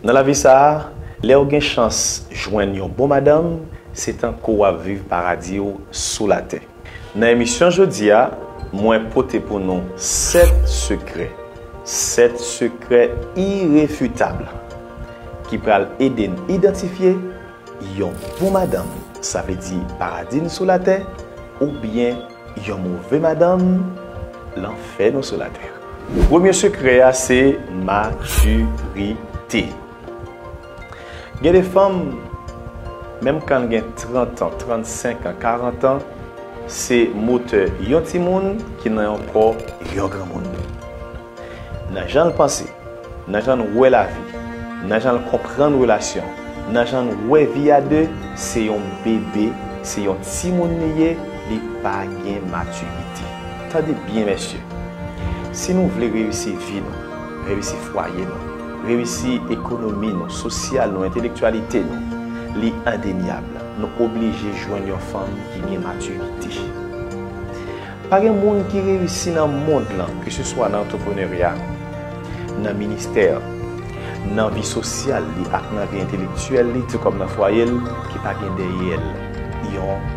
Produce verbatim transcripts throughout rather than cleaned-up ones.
Nan lavi sa a, lè w gen chans jwenn yon bon madanm, se tankou w ap viv paradi w sou latè. Nan emisyon jodi a, mwen pote pou nou sèt sekrè, sèt sekrè irefitab ki pral ede n idantifye yon bon madanm, sa vle di paradi n sou latè, oubyen yon move madanm, lanfè nou sou latè. Premye sekrè a se matirite. Gen de fanm, menm kan gen trant an, trannsenk an, karant an, se motè yon timoun ki nan yon kò yon granmoun. Nan jan l panse, nan jan l wè lavi, nan jan l konprann relasyon, nan jan l wè vi a de, se yon bebe, se yon timoun li ye, li pa gen matirite. Tande byen, mesye. Si nou vle reyisi vi nou, reyisi fwaye nou, reyisi ekonomi nou, sosyal nou, entelektyalite nou, li endenyab, nou oblije jwenn yon fanm ki gen matirite. Pa gen moun ki reyisi nan mond lan, keseswa nan antreprenerya, nan ministè, nan vi sosyal li ak nan vi entelektyèl li, tou kòm nan fwaye l, ki pa gen dèyè l yon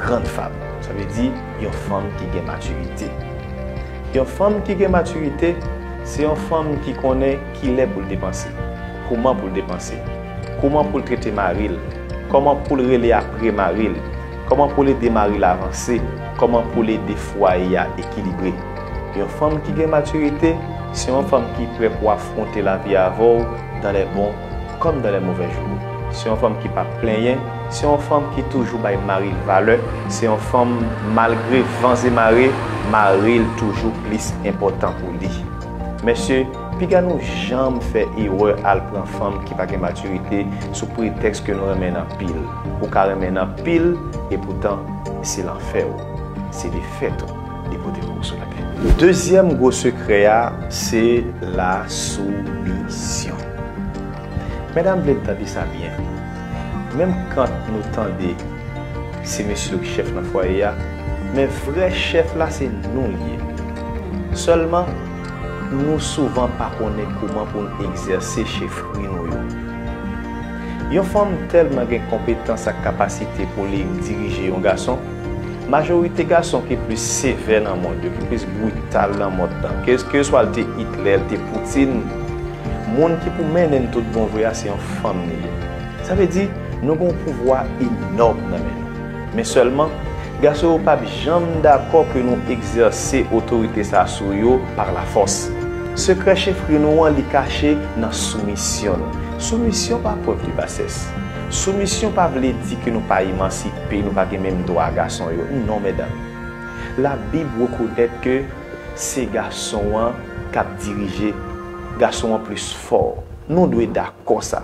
grann fanm. Sa vle di yon fanm ki gen matirite. Yon fanm ki gen matirite, se yon fanm ki konnen kilè pou l depanse, kouman pou l depanse, kouman pou l trete mari l, kòman pou l rele apre mari l, kòman pou l ede mari l avanse, kòman pou l ede fwaye a ekilibre. Yon fanm ki gen matirite, se yon fanm ki prè pou afwonte lavi avè w dans les bons comme dans les mauvais jours. Se yon fanm ki pa plenyen, se yon fanm ki toujou bay mari l valè, se yon fanm, malgre van e mare, mari l toujou plis enpòtan pou li. Mesye, piga nou janm fè erè al pran fanm ki pa gen matirite sou pretèks ke nou renmen l anpil. Ou ka renmen l anpil, epoutan, se lanfè w, se defèt ou li pote pou ou sou latè. Dezyèm gwo sekrè a, se lasoumisyon. Medam vle n tande sa byen. Menm kan nou tande se mesye yo ki chèf nan fwaye a, men vrè chèf la se nou l ye. Sèlman, nou souvan pa konnen kouman pou n egzèse chefri nou yo. Yon fanm tèlman gen konpetans ak kapasite pou li dirije yon gason, majorite gason ki plis sevè nan mond yo, ki plis brital nan mond lan, kèlkeswa l te Hitler, l te Putin, moun ki pou mennen n tout bon vre a, se yon fanm li ye. Sa vle di, nou gen yon pouvwa enòm nan men nou. Men sèlman, gason yo p ap janm dakò ke nou egzèse otorite sa a sou yo pa lafòs. Sekrè chefri nou an, li kache nan soumisyon nou. Soumisyon pa prèv de basès. Soumisyon pa vle di ke nou pa emansipe, nou pa gen menm dwa a gason yo. Non, medam. Labib rekonèt ke se gason an k ap dirije, gason an plis fò. Nou dwe dakò sa.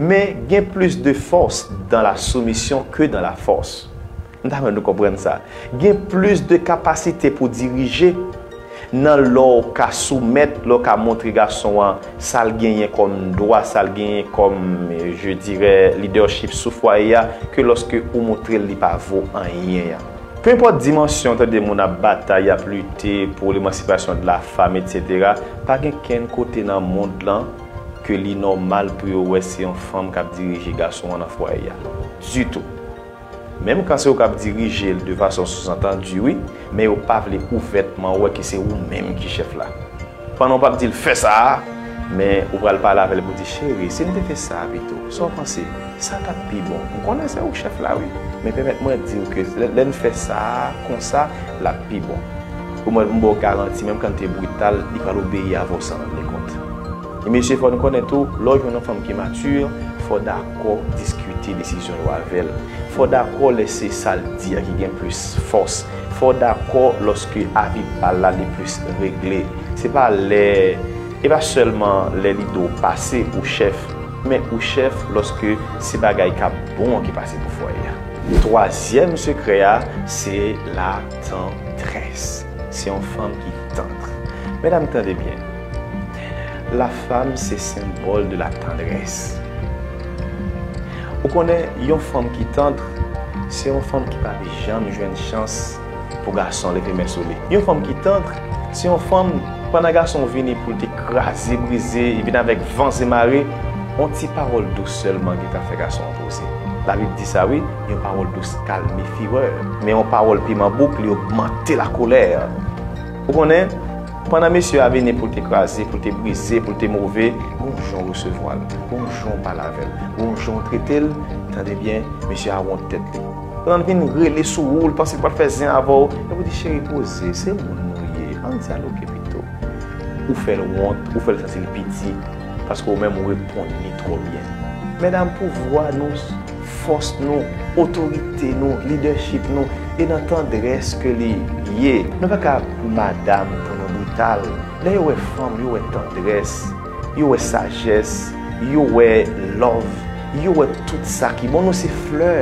Men gen plis de force dans la soumission que dans la force. M ta renmen nou konprann sa. Gen plis de kapasite pou dirije nan lè w ka soumèt, lè w ka montre gason an sa l genyen kòm dwa, sa l genyen kòm, je dirais, leadership sou fwaye a, ke lòske ou montre l li pa vo anyen an. Pe enpòt dimansyon, tande moun ap batay, ap lite pou lemansipasyon de la femme, et cetera, pa gen kenn kote nan mond lan ke li nòmal pou yo wè se yon fanm k ap dirije gason an nan fwaye a. Ditou. Menm kan se ou k ap dirije l de fason souzantandi, wi, men yo pa vle ouvètman wè ke se ou menm ki chèf la. Pandan w p ap di l fè sa a, men ou pral pale avè l pou di, cheri, si n te fè sa a pito, sa w panse? Sa t ap pi bon. M konnen se ou k chèf la, wi, men pèmèt mwen di w ke lè, lè n fè sa a konsa, l ap pi bon. Omwen, m ba w garanti, menm kan l te brital, li pral obeyi avè w san rann li kont. E mesye, fò n konnen tou, lè w jwenn yon fanm ki mati, fò w dakò diskite desizyon yo avè l. Fò w dakò lè se sa l di a ki gen plis fòs. Fò w dakò lòske avi pa l la li plis regle. Se pa lè, e pa sèlman lè lide w pase ou chèf, men ou chèf lòske se bagay k ap bon an ki pase pou fwaye a. Twazyèm sekrè a, se latandrès. Se yon fanm ki tann. Medam, tande byen. La femme, c'est symbole de la tendresse. Ou konnen, yon fanm ki tann, se yon fanm ki pa janm jwenn chans pou gason leve men sou li. Yon fanm ki tann, se yon fanm, pandan gason vini pou l te kraze, brize, li vin avèk van e mare, Yon ti pawòl dous sèlman ki ka fè gason an poze. Labib di sa wi, yon pawòl dous kalme firè, men yon pawòl piman bouk li ogmante lakolè. Ou konnen, pandan mesye a vini pou l te kraze, pou l te brize, pou l te move, gon jan w resevwa l, gon jan w pale avè l, gon jan w trete l, tande byen, mesye a wont tèt li. Pandan l vin rele sou ou, l panse l pral fè zen avè w, epi w di, cheri, poze, se moun nou ye, ann dyaloge pito. Ou fè l wont, ou fè l santi l piti, paske ou menm ou reponn li twò byen. Medam, pouvwa nou, fòs nou, otorite nou, lidèchip nou, e nan tandrès ke li ye. Nou pa ka madam pou nou brital. Lè yo wè fanm, yo wè tandrès, yo wè sajès, yo wè love, yo wè tout sa ki bon. Nou se flè.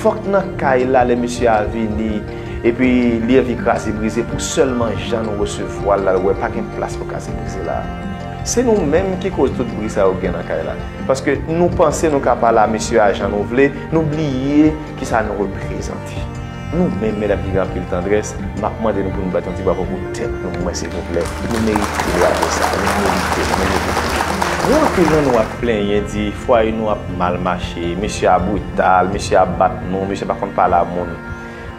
Fòk nan kay la, lè mesye a vini, epi li anvi kraze brize, pou sèlman jan nou resevwa l la, l wè pa gen plas pou kraze brize la. Se nou menm ki koz tout bri sa yo gen nan kay la. Paske nou panse nou ka pale a mesye a jan nou vle, nou bliye kisa nou reprezante. Nou menm, medam ki gen anpil tandrès, m ap mande nou pou nou bat yon ti bravo pou tèt nou, mwen, silvouplè. Nou merite bravo sa, nou merite, nou merite. Gen anpil nan nou ap plenyen, di fwaye nou ap mal mache, mesye a brital, mesye a bat nou, mesye pa konn pale a moun.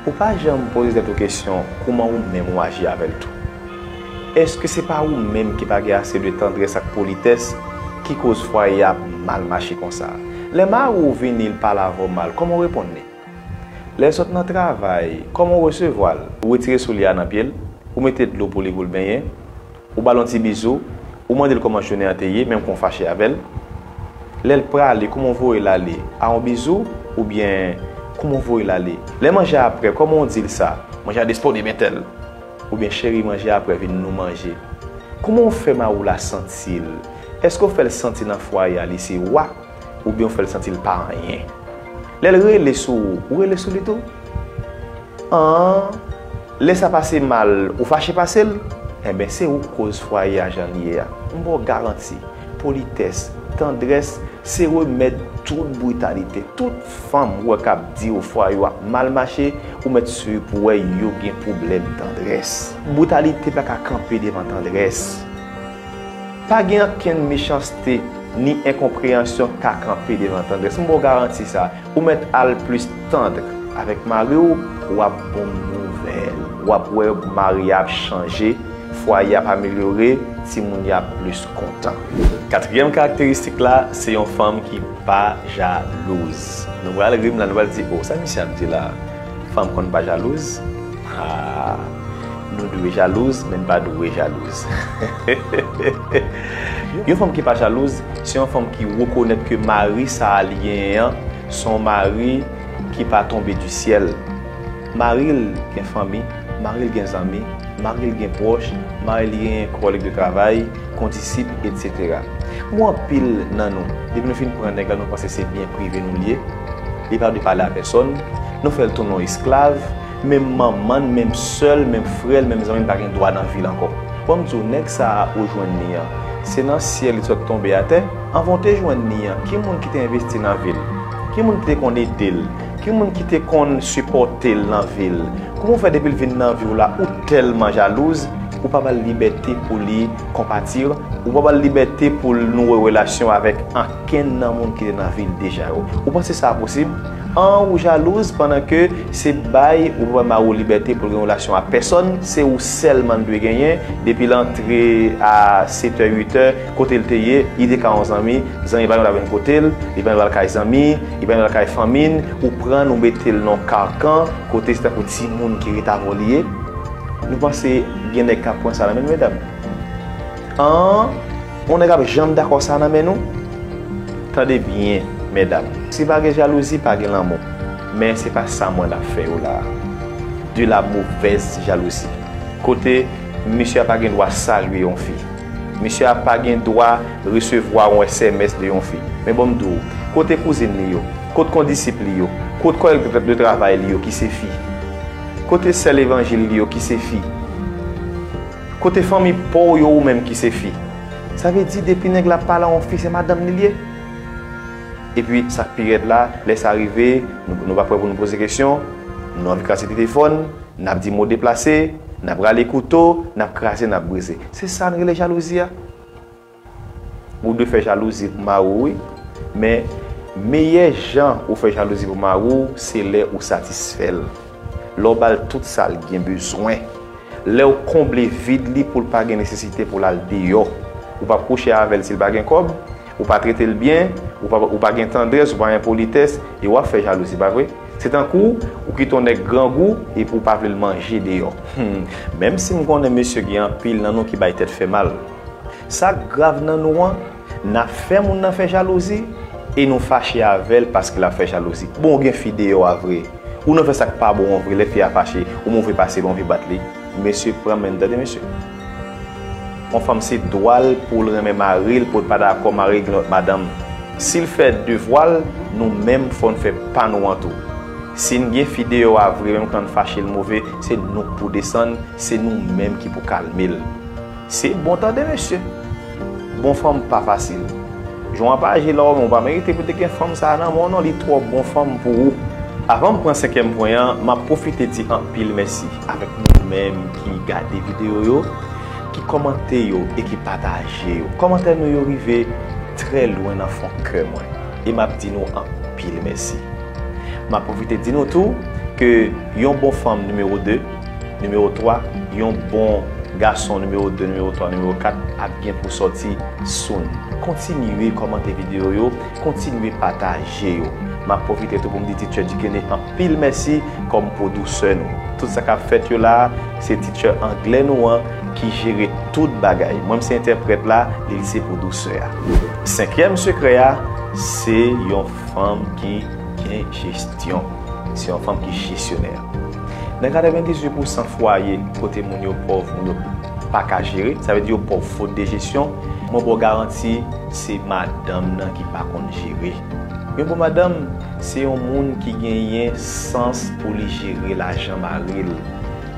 Ou pa janm poze tèt ou kesyon, kouman ou menm ou aji avè l tou? Èske se pa ou menm ki pa gen ase de tandrès ak politès ki koz fwaye a ap mal mache konsa? Lè mari w vini, l pale avè w mal, kòman w reponn li? Lè l sot nan travay, kòman w resevwa l? Ou retire soulye a nan pye l, ou mete dlo pou li pou l benyen, ou ba l yon ti bizou, ou mande l kòman jounen an te ye, menm kan w fache avè l. Lè l prale, kòman w voye l ale? A yon bizou oubyen kòman w voye l ale? Lè manje a prè, kòman w di l sa? Manje a disponib entèl. Oubyen cheri, manje a prè, vin nou manje. Kòman w fè mari w la santi l? Èske w fè l santi nan fwaye a li se wa? Oubyen w fè l santi l pa anyen? Lè l rele sou ou, ou rele sou li tou? An, lè sa pase mal, ou fache pase l? Enben, se ou k koz fwaye a jan l ye a. M ba w garanti, politès, tandrès, se remèd tout britalite. Tout fanm ou wè k ap di yo fwaye yo ap mal mache, ou mèt swiv pou wè yo gen pwoblèm tandrès. Britalite pa ka kanpe devan tandrès. Pa gen ankenn mechanste ni enkonpreyansyon k ka kanpe devan tandrès. M ba w garanti sa. Ou mèt al plis tandr avèk mari w, w ap bon nouvèl. W ap wè mari a ap chanje, fwaye a ap amelyore, timoun yo ap plis kontan. Katriyèm karakteristik la, se yon fanm ki pa jalouz. Nou pral ri m la, nou pral di, o, sa misye ap di la? Fanm konn pa jalouz? Ah, nou dwe jalouz, men n pa dwe jalouz. Yon fanm ki pa jalouz, se yon fanm ki rekonèt ke mari sa a li genyen an, se yon mari ki pa tonbe di syèl. Mari l gen fanmi, mari l gen zanmi, mari l gen pwòch, mari l gen kòlèg de travay, kondisip, etsetera. Gen anpil nan nou, depi nou fin pran nèg la, nou panse se byen prive nou l ye. Li pa dwe pale a pèsòn. Nou fè l tounen yon esklav. Menm manman n, menm sè l, menm frè l, menm zanmi l pa gen dwa nan vi l ankò. Bon, m di w, nèg sa a ou jwenn li an, se nan syèl li sot tonbe atè. Anvan w te jwenn li an, ki moun ki te envesti nan vi l? Ki moun ki te konn ede l? Ki moun ki te konn sipòte l nan vi l? Kouman w fè depi l vin nan vi w la, ou tèlman jalouz, ou pa ba l libète pou li konpati, ou pa ba l libète pou l nouwe relasyon avèk ankenn nan moun ki te nan vi l deja yo? Ou panse sa posib? An, ou jalouz pandan ke se bay ou pa ba mari w libète pou l gen relasyon a pèsòn, se ou sèlman l dwe genyen, depi l antre a setè, uitè, kote l te ye, li te ka yon zanmi, zanmi pa gen dwa vin kote l, li pa gen dwa al kay zanmi, li pa gen dwa al kay fanmi n, ou pran l, ou mete l nan yon kakan, kote se tankou timoun ki ret avè w li ye. Nou panse gen nèg k ap pran sa nan men nou, medam? An, yon nèg ap janm dakò sa nan men nou? Tande byen, medam. Si pa gen jalouzi, pa gen lanmou. Men se pa sa mwen ap fè yo la a. De la mauvaise jalousie. Kote misye a pa gen dwa salye yon fi. Misye a pa gen dwa resevwa yon S M S de yon fi. Men bon, m di w, kote kouzin li yo? Kot kondisip li yo? Kot kòlèg de travay li yo ki se fi? Kote sè levanjil li yo ki se fi? Kote fanmi pa w yo ou menm ki se fi? Sa vle di, depi nèg la ap pale a yon fi, se madanm li l ye. Epi, sa k pi rèd la, lè sa rive, nou, nou pa prè pou nou poze kesyon, nou anvi kraze telefòn, n ap di mo deplase, n ap rale kouto, n ap kraze, n ap brize. Se sa n rele jalouzi a. Ou dwe fè jalouzi pou mari w, wi. Men, meyè jan ou fè jalouzi pou mari w, se lè ou satisfè l. Lè w ba l tout sa l gen bezwen. Lè w konble vid li pou l pa gen nesesite pou l al deyò. Ou p ap kouche avè l si l pa gen kòb, ou pa trete l byen, ou pa, ou pa gen tandrès, ou pa gen politès, e w ap fè jalouzi, pa vre? Se tankou ou kite yon nèg grangou epi w pa vle l manje deyò. Hmm, menm si m konnen mesye gen anpil nan nou ki bay tèt fè mal. Sa k grav nan nou an, n ap fè moun nan fè jalouzi e nou fache avè l paske l ap fè jalouzi. Bon, ou gen fi deyò a vre. Ou nan fè sa k pa bon an vre, lè fi a fache, ou move pase l, ou anvi bat li. Mesye, pran men n, tande mesye. Yon fanm se dwa l pou l renmen mari l, pou l pa dakò mari l gen lòt madanm. Si l fè devwa l, nou menm fò n fè pa nou an tou. Si n gen fi deyò a vre, menm kan n fache l move, se nou k pou desann, se nou menm ki pou kalme l. Se bon tande mesye. Bon fanm pa fasil. Jan w ap aji la, ou menm ou pa merite pou te gen fanm sa a nan men w non, li twò bon fanm pou ou. Avan m pran senkyèm pwen an, m ap pwofite di anpil mèsi avèk nou menm ki gade videyo yo, ki kòmante yo e ki pataje yo. Kòmantè nou yo rive trè lwen nan fon kè mwen. E m ap di nou anpil mèsi. M ap pwofite di nou tou ke yon bon fanm nimewo de, nimewo twa, yon bon gason nimewo de, nimewo twa, nimewo kat ap gen pou sòti soon. Kontinye kòmante videyo yo, kontinye pataje yo. M ap pwofite tou pou m di Teacher Dikene anpil mèsi kòm pwodiktè nou. Tout sa k ap fèt yo la a, se teacher anglè nou an ki jere tout bagay. Mwen, m se entèprèt la, li, li se pwodiktè a. Senkyèm sekrè a, se yon fanm ki gen jesyon. Se yon fanm ki jesyonè. Nan katrevendizuit pousan fwaye kote moun yo pòv, moun yo pa ka jere, sa vle di yo pòv fot de jesyon, mwen ba w garanti se madanm nan ki pa konn jere. Yon bon madanm, se yon moun ki genyen sans pou li jere lajan mari l.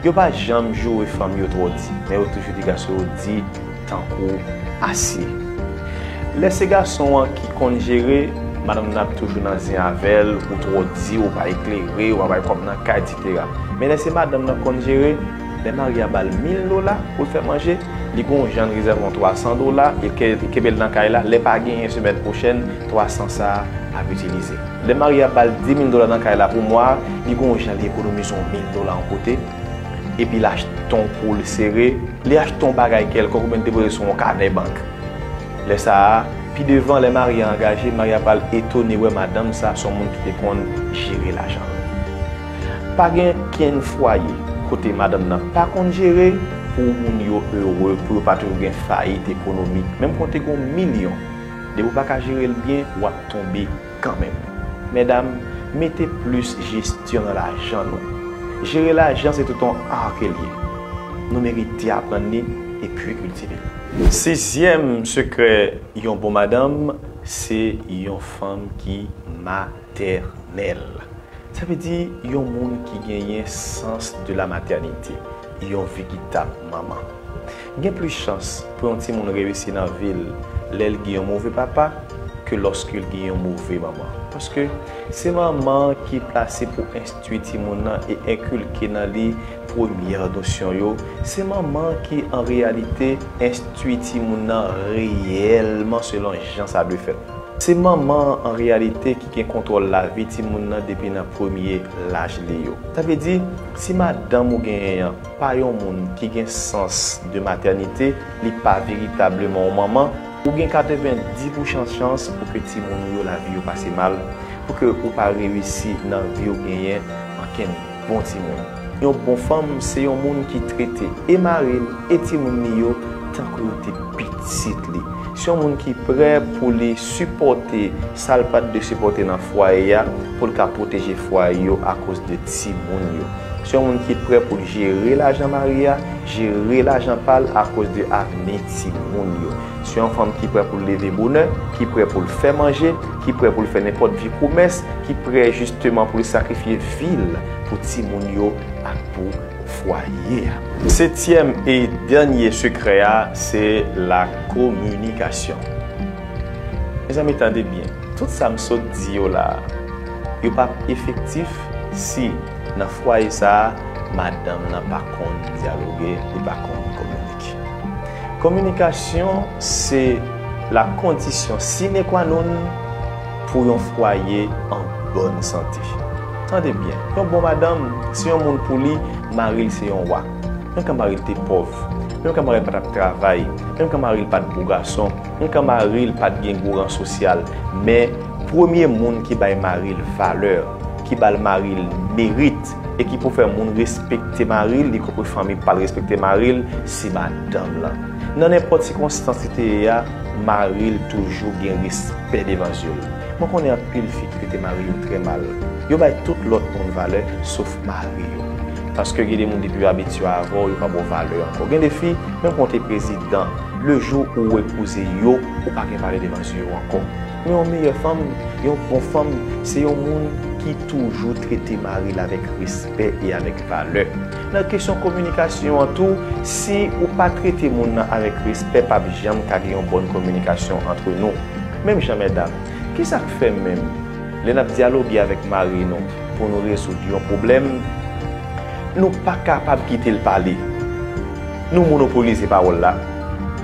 Yo pa janm joure fanm yo twò di, men yo toujou di gason yo di tankou asye. Lè se gason an ki konn jere, madanm nan ap toujou nan zen avè l, ou twò di, ou pa eklere, ou pa bay kòb nan kay, etsetera. Men lè se madanm nan konn jere, lè mari a ba l mil dola pou l fè manje, li gon jan l rezève yon twa san dola, e ke, kenbe l nan kay la, lè pa genyen semèn pwochèn, twa san sa a ap itilize. Lè mari a ba l di mil dola nan kay la pou mwa a, li gon jan li ekonomize yon mil dola yon kote, epi l achte yon poul sere, li achte yon bagay kèlkonk oubyen l depoze sou yon kanè bank. Lè sa a, pi devan, lè mari a angaje, mari a pral etone wè madanm sa se yon moun ki te konn jere lajan l. Pa gen kenn fwaye kote madanm nan pa konn jere pou moun yo ere, pou yo pa toujou gen fayit ekonomik. Menm kon te gen yon milyon, depi w pa ka jere l byen, w ap tonbe kanmenm. Medam, mete plis jesyon nan lajan nou. Jere lajan se tout yon ar ke l ye. Nou merite aprann li epi kiltive l. Sizyèm sekrè yon bon madanm, se yon fanm ki matènèl. Sa vle di yon moun ki genyen sans de la matènite, yon veritab manman. Gen plis chans pou yon timoun reyisi nan vi l lè l gen yon move papa ke lòske l gen yon move manman. Paske se manman an ki plase pou enstwi timoun nan e enkilke nan li premyè nosyon yo. Se manman an ki, an reyalite, enstwi timoun nan reyèlman selon jan sa dwe fèt. Se manman an, an reyalite, ki gen kontwòl lavi timoun nan depi nan premye laj li yo. Sa vle di, si madanm ou genyen an pa yon moun ki gen sans de matènite, li pa veritableman yon manman, ou gen katrevenndis pousan chans pou ke timoun ou yo lavi yo pase mal, pou ke ou pa reyisi nan vi w genyen ankenn bon timoun. Yon bon fanm se yon moun ki trete e mari l e timoun li yo tankou yo te pitit li. Se yon moun ki prè pou li sipòte sa l pa t dwe sipòte nan fwaye a, pou l ka pwoteje fwaye yo akoz de timoun yo. Se yon moun ki prè pou l jere lajan mari a, jere lajan pa l akoz de avni timoun yo. Se yon fanm ki prè pou l leve bonè, ki prè pou l fè manje, ki prè pou l fè nenpòt vye pwomès, ki prè jisteman pou l sakrifye vi l pou timoun yo ak pou fwaye a. Setyèm e dènye sekrè a, se la kominikasyon. Mezanmi, tande byen. Tout sa m sot di yo la a, yo p ap efektif si nan fwaye sa a, madanm nan pa konn dyaloge, li pa konn kominike. Kominikasyon se La kondisyon sine qua non pou yon fwaye an bòn sante. Tande byen, yon bon madanm se yon moun pou li, mari l se yon wa. Menm kan mari l te pòv, menm kan mari l pa t ap travay, menm kan mari l pa t bo gason, menm kan mari l pa t gen gwo ran sosyal, men premye moun ki bay mari l valè, ki ba l mari l merit, e ki pou fè moun respekte mari l, ikonpri fanmi pa l respekte mari l, se madanm lan. Nan nenpòt sikonstans li te ye a, mari l toujou gen respè devan zye l. Mwen konnen anpil fi ki trete mari yo trè mal. Yo bay tout lòt moun valè, sof mari yo. Paske gen de moun depi yo abitye avè w, yo pa ba w valè ankò. Gen de fi, menm kan w te prezidan, le jou ou epouze yo, ou pa gen valè devan zye yo ankò. Men yon meyè fanm, yon bon fanm, se yon moun ki toujou trete mari l avèk respè e avèk valè. Nan kesyon kominikasyon an tou, si ou pa trete moun nan avèk respè, p ap janm ka gen yon bòn kominikasyon antre nou. Menm jan, medam, kisa k fè menm lè n ap dyaloge avèk mari nou pou nou rezoud yon pwoblèm, nou pa kapab kite l pale? Nou monopolize pawòl la.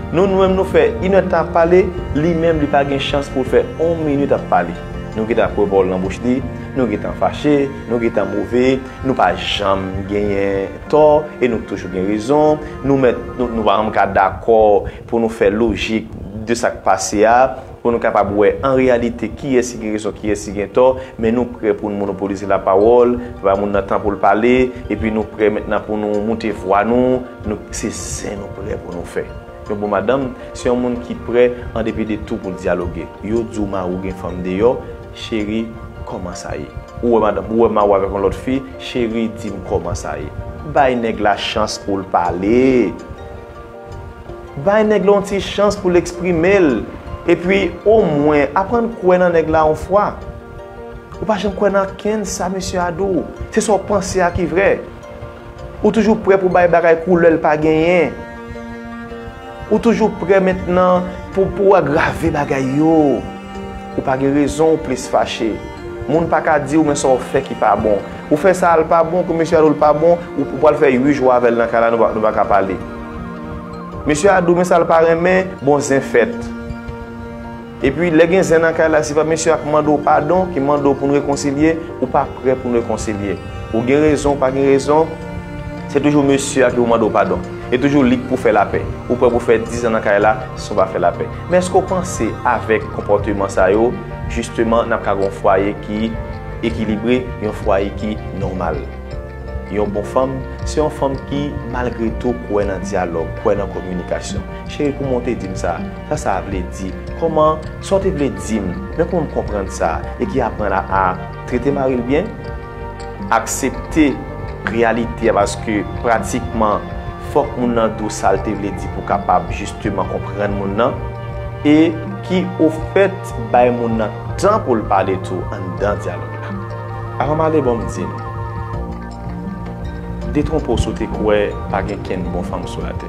Nou, nou menm, nou fè inèdtan ap pale, li menm, li pa gen chans pou l fè yon minit ap pale. Nou gentan ap pran pawòl nan bouch li, nou gentan fache, nou gentan move, nou pa janm genyen tò, e nou toujou gen rezon. Nou mèt, nou, nou pa janm ka dakò pou nou fè lojik de sa k pase a, pou nou kapab wè an reyalite kiyès ki gen rezon, kiyès ki gen tò, men nou prè pou nou monopolize lapawòl, pa bay moun nan tan pou l pale, epi nou prè mentnan pou nou moute vwa nou, nou, se zen nou prè pou nou fè. Yon bon madanm, se yon moun ki prè, an depi de tou, pou l dyaloge. Yo di w mari w gen fanm deyò, cheri, kòman sa ye? Ou wè madanm, ou wè mari w avèk yon lòt fi, cheri, di m kòman sa ye. Bay nèg la chans pou l pale. Bay nèg la yon ti chans pou l eksprime l. Epi, omwen, aprann kwè nan nèg la yon fwa. Ou pa janm kwè nan kenn sa mesye a di w. Se sa w panse a ki vrè. Ou toujou prè pou bay bagay koulè l pa genyen. Ou toujou prè mentnan pou, pou w agrave bagay yo. Ou pa gen rezon, ou plis fache. Moun pa ka di w men sa w fè ki pa bon. Ou fè sa a l pa bon, kou mesye a di w l pa bon, ou, ou pral fè uit jou avè l nan kay la, nou pa, nou pa ka pale. Mesye a di w men sa l pa renmen, bon zen fèt. Epi lè gen zen nan kay la, si pa mesye a k mande w padon, ki mande w pou n rekonsilye, ou pa prè pou n rekonsilye. Ou gen rezon, ou pa gen rezon, se toujou mesye a ki pou mande w padon. E toujou li k pou fè lapè. Ou prè pou fè diz an nan kay la san w pa fè lapè. Men èske w panse avèk konpòteman sa yo, jisteman, n ap ka gen yon fwaye ki ekilibre, yon fwaye ki nòmal? Yon bon fanm, se yon fanm ki, malgre tou, kwè nan dyalòg, kwè nan kominikasyon. Cheri, kouman w te di m sa? Sa sa vle di? Kòman, sa w te vle di m? Men kòman m konprann sa? E ki aprann a, a trete mari l byen, aksepte reyalite a, paske pratikman, fòk moun nan di w sa l te vle di pou w kapab jisteman konprann moun nan, e ki ofèt bay moun nan tan pou l pale tou anndan dyalòg la. Avan m ale, bon, m di n, detwonpe w si w te kwè pa gen kenn bon fanm sou latè.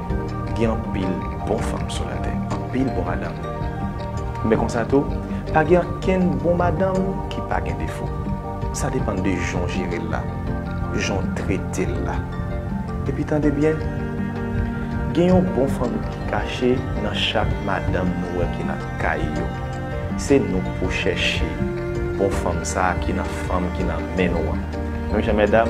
Gen anpil bon fanm sou latè, anpil bon madanm. Men konsa tou, pa gen ankenn bon madanm ki pa gen defo. Sa depann de jan w jere l la, jan w trete l la. Epi tande byen, gen yon bon fanm ki kache nan chak madanm nou wè ki nan kay yo. Se nou k pou chèche bon fanm sa a ki nan fanm ki nan men nou an. Menm jan medam,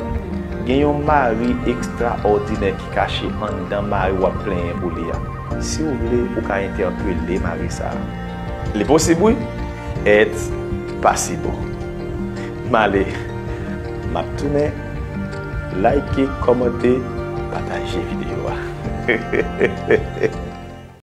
gen yon mari ekstraòdinè ki kache anndan mari w ap plenyen pou li a. Si w vle, ou ka entèpele mari sa a. Li posib wi, et pasibo. M ale, m ap tounen. Like, kòmante, pataje videyo a.